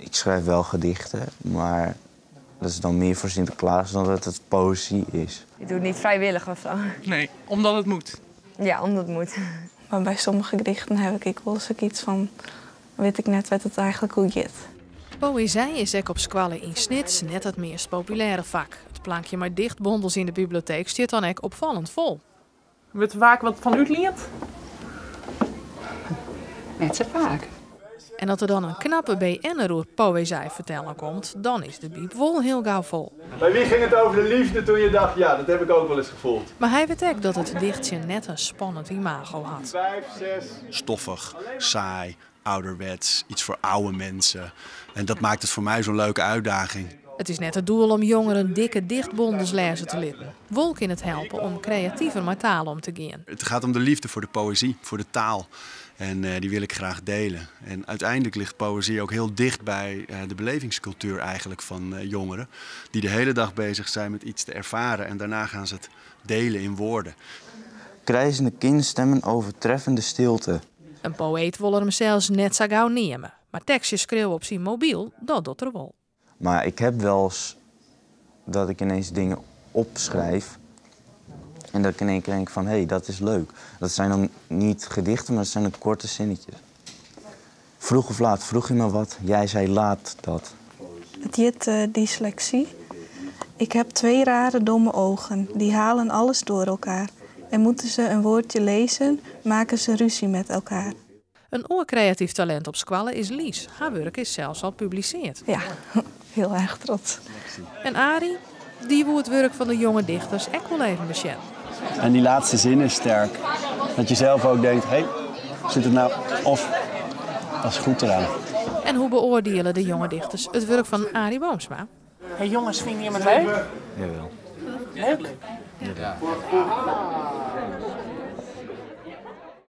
Ik schrijf wel gedichten, maar dat is dan meer voor Sinterklaas dan dat het poëzie is. Je doet het niet vrijwillig of zo? Nee, omdat het moet. Ja, omdat het moet. Maar bij sommige gedichten heb ik wel eens iets van, weet ik net wat het eigenlijk hoe gaat. Poëzie is ek op skoalle yn Snits net it meast populêre fak. It plankje mei dichtbondels yn de biblioteek stiet dan ek opfallend fol. Wurdt der faak wat fan útliend? Net sa faak. En as der dan in knappe BN'er oer poëzy fertellen komt, dan is de byb wol hiel gau fol. Bij wie ging het over de liefde toen je dacht, ja, dat heb ik ook wel eens gevoeld? Mar hy wit ek dat it dichtsjen net in spannend imago hat. 5, 6. Stoffig, saai, ouderwets, iets voor oude mensen. En dat maakt het voor mij zo'n leuke uitdaging. It is net it doel om jongeren dikke dichtbondels lêze te litten. Wol kin it helpe om kreativer mei taal om te gean. Het gaat om de liefde voor de poëzie, voor de taal. En die wil ik graag delen. En uiteindelijk ligt poëzie ook heel dicht bij de belevingscultuur eigenlijk van jongeren. Die de hele dag bezig zijn met iets te ervaren en daarna gaan ze het delen in woorden. Krijzende kindstemmen overtreffen de stilte. In poëet wol er himsels net sa gau neame. Mar tekstjes skriuwe op syn mobyl, dat docht er wol. Maar ik heb wel eens dat ik ineens dingen opschrijf en dat ik in één keer denk van, hé, hey, dat is leuk. Dat zijn dan niet gedichten, maar dat zijn dan korte zinnetjes. Vroeg of laat vroeg je me wat, jij zei laat dat. Het heet dyslexie. Ik heb 2 rare domme ogen, die halen alles door elkaar. En moeten ze een woordje lezen, maken ze ruzie met elkaar. In oar kreatyf talint op skoalle is Lies. Har wurk is sels al publisearre. Ja, heel erg trots. En Arie, dy woe it wurk fan de jonge dichters ek wol even besjen. En die laatste zin is sterk. Dat je zelf ook denkt, hé, hey, zit het nou of dat is goed eraan. En hoe beoordielen de jonge dichters it wurk fan Arie Boomsma? Hey jongens, fine jim it leuk? Jawel. Leuk? Ja.